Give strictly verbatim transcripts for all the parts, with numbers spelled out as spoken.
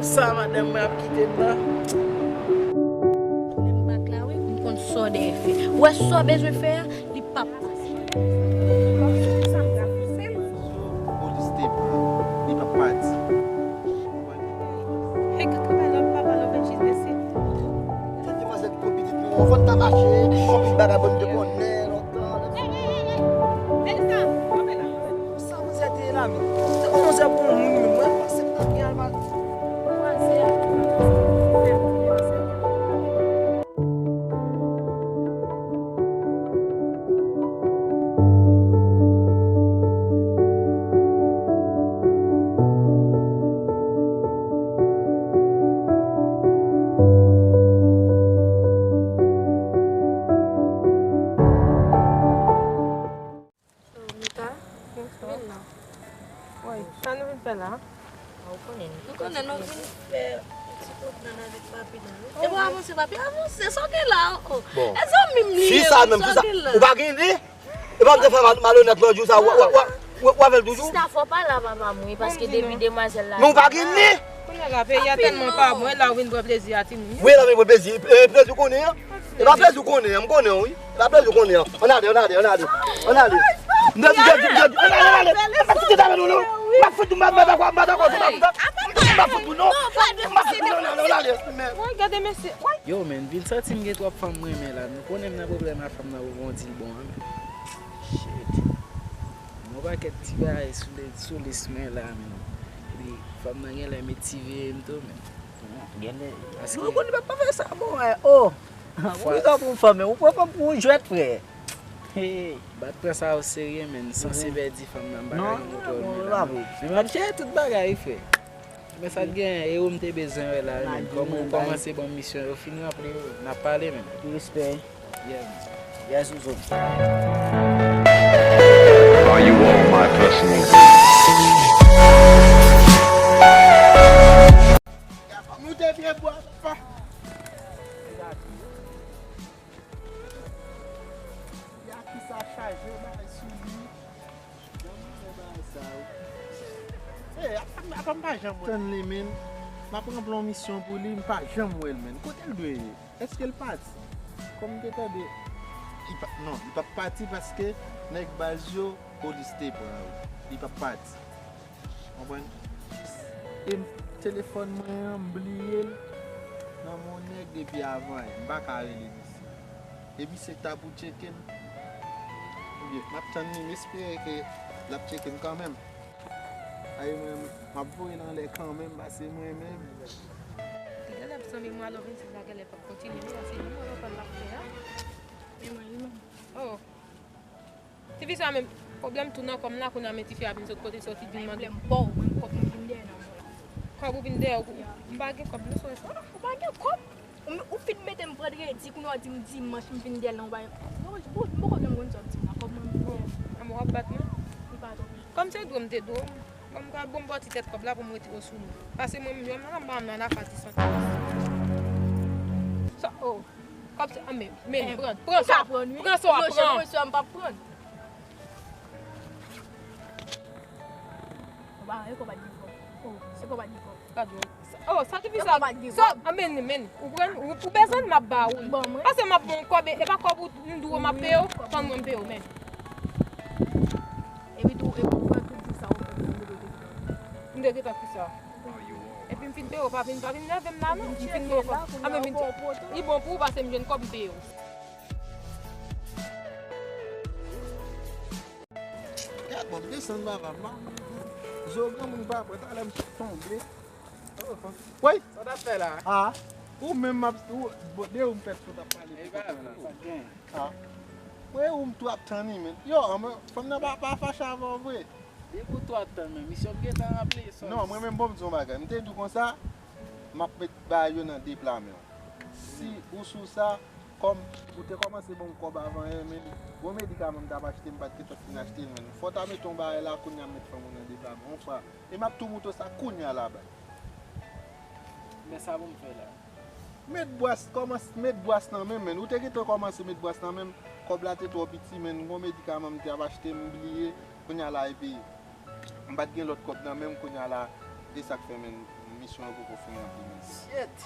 Sa madanm mwen ap kite m nan. Tounen m bak la wi, m konn sa w deye fè. Ou wè sa w bezwen fè a, li p ap pase. Polis te pran, li p ap pati. Hey, gad travay lòt papa, lòt bèl jis mesye. Gad demwazèl ki pran pitit mwen, vòt ta mache, konpil bagay bon te konnen, lòt tan. Hey, hey, hey, hey. Melissa, kanpe la. Sa manzè te ye la menm? Se pou manzè pou yon moun menm, mwen panse m t ap gen al mal. Mika, vin la. Woy, sa nou vin fè la? Ou konnen, nou konnen nou vin fè yon ti pwomnad avèk papi la, wi. E bon, avanse, papi, avanse, sa w gen la, oh, oh. Bon. E zanmi m li ye, sa w gen la. Ou pa gen li? E pa m te fè mal, malonèt lòt jou sa, w, w, w, w, w avè l toujou? Sista, fò w pale a papa m, wi, paske depi demwazèl la. Non, ou pa gen li? Kounye a la, peyi a tèlman pa bon, e la w vin pran plezi a timoun yo. Wi, la vin pran plezi. E, plezi w konnen an? E pa plezi w konnen an, m konnen w, wi. E pa plezi w konnen an. Ann ale, ann ale, ann ale. Ann ale. M te di, m te di, m te di, ann ale, ann ale. M ap fout ou nan men nou, non. M ap fout ou, m ap, m ap, m ap, m ap fout ou, non. M ap fout ou, non, ann ale, ann ale. Woy, gade mesye, woy. Yo, men, m vin santi m gen twòp fanm m renmen la. Nou konnen m nan pwoblèm ak fanm nan pou m di l bon an, men. Shit. Yon pakèt ti bagay sou li, sou lis mwen la, men. Epi, fanm nan genlè met ti veye m tou, men. Genlè. Paske nou konn li p ap fè sa, bon, eh, oh. Poukisa w pran fanm, men? Ou pran fanm pou yon jwèt, frè. Hey. M pa t pran sa o serye, men. Sanse pèdi fanm nan, m pa ka gen kontwòl mwen la. Men m ap jere tout bagay, wi, frè. Men sa k genyen, e ou m te bezwen wè la, wi, men. Kòm ou kòmanse ban m misyon, yo fin ranpli yo, n ap pale, men. Respè. Yeah, man. Yes, Ouzou. Are you all my personal business? Nou te byen bwè, papa. Ya ki sa chaje bay sou li. Janm wè bagay sa yo. Hey, apa, apa m pa janm wè. Tann li, men. M ap ranpli yon misyon pou li, m pa janm wè l, men. Kote l dwe ye? Èske l pati? Kòm m te tande, li pa, non, li p ap pati paske nèg baz yo, polis te pran yo. Li p ap pati. Konprann? E m, telefòn mwen an, m bliye l nan men yon nèg depi avan yè. M pa ka rele misye. E misye ta pou tcheke m. Ebyen, m ap tann li, m espere ke l ap tcheke m kanmenm. Aye, mwen, m ap voye l anlè kanmenm, paske mwen menm. Genlè zanmi mwen alò vin sot la, genlè p ap kontinye, wi, paske li mwen anpil l ap fè a. Men mwen, li menm. Oh. Tifi sa menm, pwoblèm tou nan kò m la, kounye a men tifi a vin sot kote l soti, vin mande. Pwoblèm pa w, mwen, kòb mwen vin dèyè nan men w la. Kòb ou vin dèyè, ou, m pa gen kòb, non, sou sa. Ou pa gen kòb? Ou, ou fin mete m vandredi, kounye a w di m dimanch, m vin dèyè l nan yon bagay. Bon, bon, m poko janm konn sa w ap di m la, kòb mwen vin dèyè. Bon, anmwe w ap bat mwen? Li pa twò. Kòm se dwe m te dwe w, bon, m ka, bon, m pran ti tèt kòb la pou m retire w sou nou. Pase mwen menm, yo, m nan, m nan afè ti sante. Sa, oh. Kòb sa, ah, men, men, pran, pran sa, pran sa w ap pran. Mwen, mwen, m p ap pran. Ou pa wè, kòb pa t gen kòb. Oh, se kòb pa t gen kòb. Gad, oh, sa, oh, sa tifi sa. Kòb pa t gen kòb. Ah, men, men, ou pran, ou, ou bezwen, m ap ba ou. Bon, mwen. Pase m ap ba w kòb, e, e pa kòb ou, m di w m ap peye w, tann mwen m peye w, men. Epi tou, epi ou fè tout jou sa, ou fè m te gentan. M te gentan ki sa? Epi m fin peye w, pa vin, pa vin nève m la, non. M fin peye w. Ah, men, vin, li bon pou ou, pase m jwenn kòb, m peye w. Gad, bon, m desann baba m la. Zo granmoun pa pran, talè m tonbe. Woy! Sa w t ap fè la? Ah, ou menm m ap, ou, bon, de ou m fèt sot ap pale. E pa vre, sa gen. Ah. Woy, ou m tou ap tann li, men. Yo, anmwe, fanm nan pa, pa fache avè w vre. Depi w tou ap tann, men misyon m gentan ranpli, sòs. Non, mwen menm, bon, m di yon bagay. M te di w konsa, m ap met bagay yo nan de pla men w. Si ou sou sa, kòm ou te kòmanse ban m kòb avan yè, men, gon medikaman m t ap achte, m pa t gentan fin achte l, men. Fò w ta mete yon bagay la, kounye a m met fanm ou nan de pla men w, yon fwa. E m ap tou moutre w sa kounye a la, bay. Men sa pou m fè la. Met bwas, kòmanse met bwas nan men m, men. Ou te gentan kòmanse met bwas nan men m. Kòb la te twò piti, men. Gon medikaman m te ap achte, m bliye. Kounye a la, epi m pa t gen lòt kòb nan men m. Kounye a la, e sa k fè, men, m Kesyon yo poko fin ranpli menm. Shit!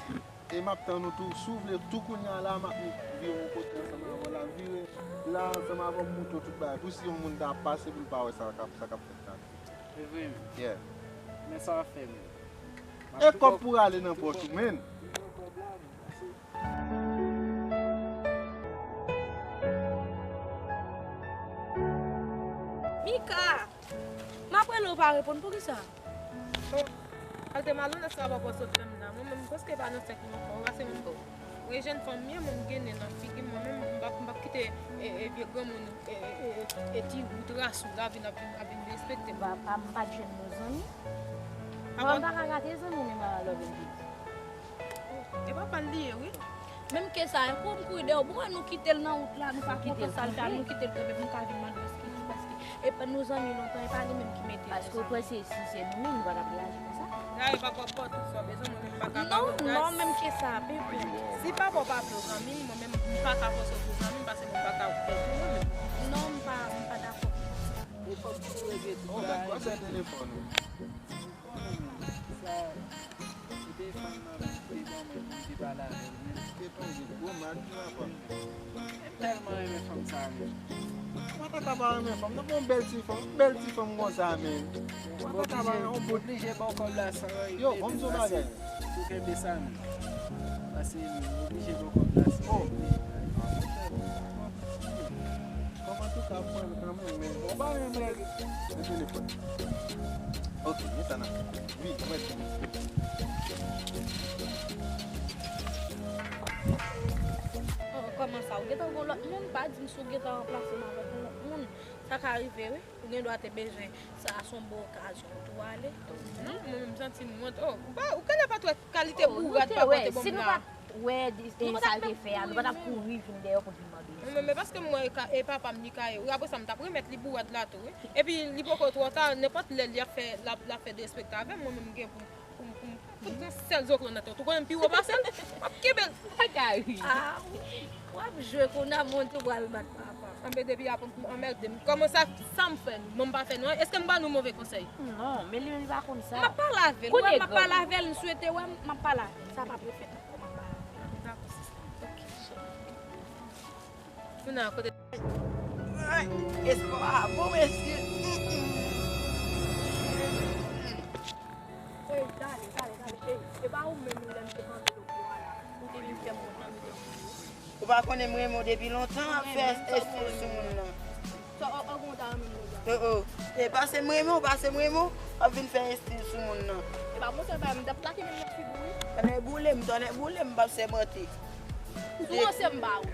E m ap tann ou tou. Si w vle, tou kounye a la, m ap vire yon kote ansanm avè w la. Vire la ansanm avè w, m montre w tout bagay. Pou si yon moun ta ap pase, pou l pa wè sa k ap, sa k ap fèt la. Se vre, men. Yeah. Men sa w ap fè, men. E kòb pou rale nan pòch ou, men. Mika! M ap rele w pa reponn, poukisa? Bon, al te malonèt sa papa sot fè m la. Mwen menm, m prèske pa nan sèk nou ankò. Ou pa se menm bon. Mwen jèn fanm m ye, mwen m gen nen nan figi m. Mwen menm, m p ap, m p ap kite, e, e, vye granmoun, e, e, e, e, ti wout ras ou la vin ap vin, ap vin derespekte m. Papa m pa t jwenn non zanmi. Mwen pa ka rate zanmi menm a love and peace. E papa l li ye, wi. Menm ke sa, kou m kouri dèyè w, bon, nou kite l nan wout la, nou pa kontan sa l fè a, nou kite l kanpe pou n ka vin mande w eskiz, paske e pa nou zanmi lontan, e pa li menm ki mete nou sa. Paske w panse si se nou menm, nou pa t ap reyaji konsa? Dayè, papa w pa w tout sa w bezwen, mwen menm m pa ka ba w gaz. Non, non, menm ke sa, bebe. Si papa w pa vle w zanmi m, mwen menm m pa ka fòse w pou zanmi m, paske mwen pa ka fè pou mwen menm. Non, m pa, m pa dakò. Ou fòk ou regle tout bagay. Sa, se te fanm nan ki te ban mwen pou m te pale avè l, men. Te panze gwo mal pou papa. M tèlman renmen fanm sa, men. Mwen pa ta ka pa renmen fanm nan, bon, bèl ti fanm, bèl ti fanm konsa, men. Mwen pa ta ka pa renmen yon bout. Oblije ba w kòb la san. Yo, ban m di w bagay. Tou kenbe sa, men. Pase, men, oblije ba w kòb la san. Oh. Kòm antouka, ap pran l kanmenm, men bon, pa renmen nan telefòn. Ok, men sa nan. Wi, mwen di. Oh, kòman sa? Ou gentan gon lòt moun? Pa di m si w gentan ranplase m avèk yon lòt moun. Sa ka rive, wi. Ou gen dwa te bezwen sa, se yon bon okazyon pou w ale. Non, mwen menm, m santi m wont. Oh, ou pa, ou genlè pa t wè kalite bourad papa w te ban m la. Wè, di, e sa l te fè a, nou pa t ap kouri vin dèyè w pou vin mande w eskiz. Mwen menm, men paske m wè e ka, e papa m li ka ye. Wi, apre sa, m t ap remèt li bourad la tou, wi. Epi, li poko twò ta, nenpòt lè li ap fè, l ap, l ap fè derespekte avè m, mwen menm, m gen pou m, pou m, pou m, pou m pran sèl zoklo nan tèt ou. Ou konnen m pi wo pase l, m ap kenbe l. Pa ka ri. Ah, w ap jwe kounye a, monte w pral bat papa. Anben, depi ap anmède m. Kòman sa, sa m fè nou? Mwen m pa fè nou anyen. Èske m ba nou move konsèy? Non, men li menm li pa konn sa. M ap pale avè l. Wi, m ap pale avè l. M swete wè m, m ap pale avè l. Sa p ap refèt ankò, m ap pale avè l. Dakò, sista. Ok, cheri. Kounye a, kote. Ay, espwa, bon, mesye. Ey, dale, dale, dale, cheri. E pa ou menm lè m te kanpe lòt bò a la. Ou te vin fè m wont nan mitan moun yo. Ou pa konnen m renmen w depi lontan, ap fè estil sou moun nan. Sa, ou, ou, ou ta renmen m deja. Oh, oh. E pase m renmen w, pase m renmen w, ap vin fè estil sou moun nan. E pa montre bay m, m t ap plake menm nan figi w, wi. Tonnè boule m, tonnè boule m, m p ap sèmante. Sou ranse m ba ou.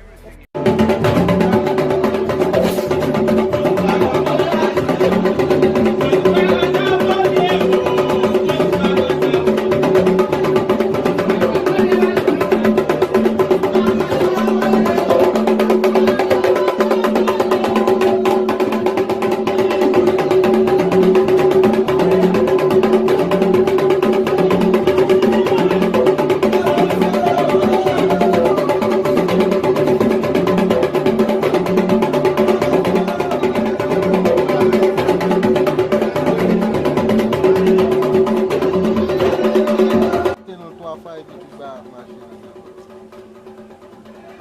Te nan twa fwa epi tout bagay ap mache.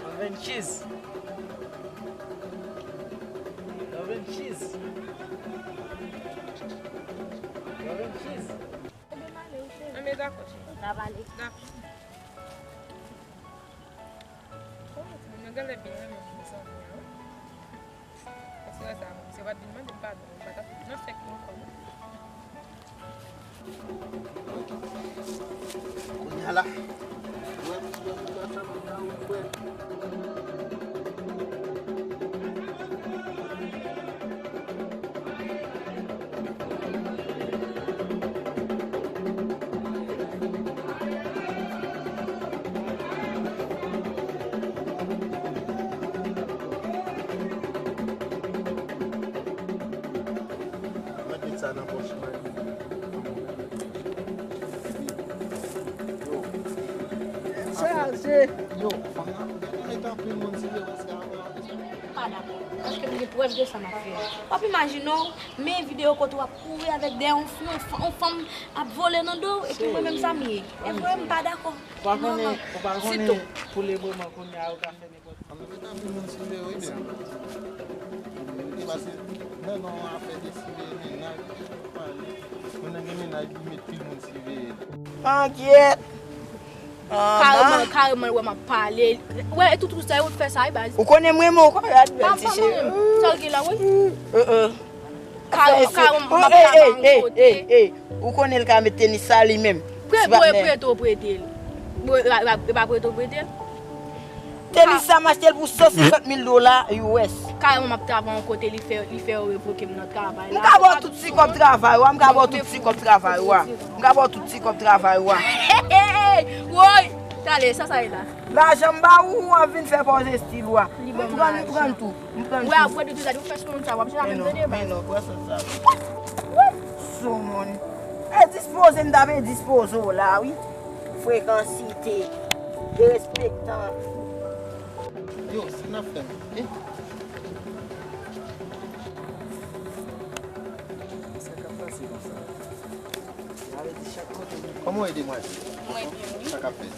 Love and cheese. Love and cheese. Love and cheese. Anben, dakò, cheri. N ap ale. Dakò. Oh, timoun yo genlè byen renmen mezanmi an. Paske lè sa a, misye pa t vin mande m padon, m pa t ap nan sèk yo ankò, non. Kounye a la, wè, misye, misye, sa m ap ba ou, frè. Mwen met sa nan pòch mwen. Yo. Chaje. Yo, fanm nan, genlè anpil moun sou yo, paske avan. Pa Pa dakò. Paske m gen prèv de sa m ap fè a. W ap imajine w, men videyo kote w ap kouri avèk dèyè yon, yon, yon fanm ap vole nan do w, epi mwen menm sa m ye. E vre, m pa dakò. Ou pa konnen, ou pa konnen pou le moman kounye a yo ka fè nenpòt. An nou mete anpil moun siveye wi byen. E pase nan non afè de siveye mennaj, pale. Moun nan gen mennaj li met pil moun siveye. Ankyèt. Kareman, kareman, wè m ap pale. Wè, e tout, tout sa yo fè sa wi baz. Ou konnen m renmen w konsa, gad bèl ti cheri. Sa w gen la wi. Kareman, kareman, m ap pale yon kote. Ou konnen l ka met tenis sa li menm. Prete w prete l. Bon, e pa prete w prete l. Tenis sa m achte l pou san senkant mil dola U S. Kareman m ap travay yon kote, li fè, li fè yo revoke m nan travay la. M ka ba w tout ti kòb travay ou a, m ka ba w tout ti kòb travay ou a. M ka ba w tout ti kòb travay ou a. Woy! Tande, sa sa ye la? Lajan m ba ou, w ap vin fè pòz estil ou a. M pran, m pran tou. M pran tou. Wè, ap wè de tout sa, ou fè sou moun sa, w ap jere avè m tande baz. Men non, pran sou sa. Sou moun. E dispoze m t ap dispoze w la wi. Frekansite, derespektan. Yo, sa n ap fè menm? Eh? Sa k ap pase konsa? Sa vle di chak kote nou... Kòman w ye demwazèl? Mwen byen wi. Sa k ap fèt?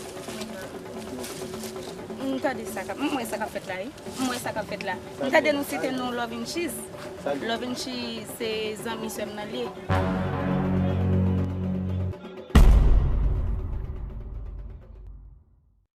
M tande sa k ap, m wè sa k ap fèt la wi. M wè sa k ap fèt la. M tande nou site nou Love and Cheese. Love and Cheese se zanmi sè m nan l ye.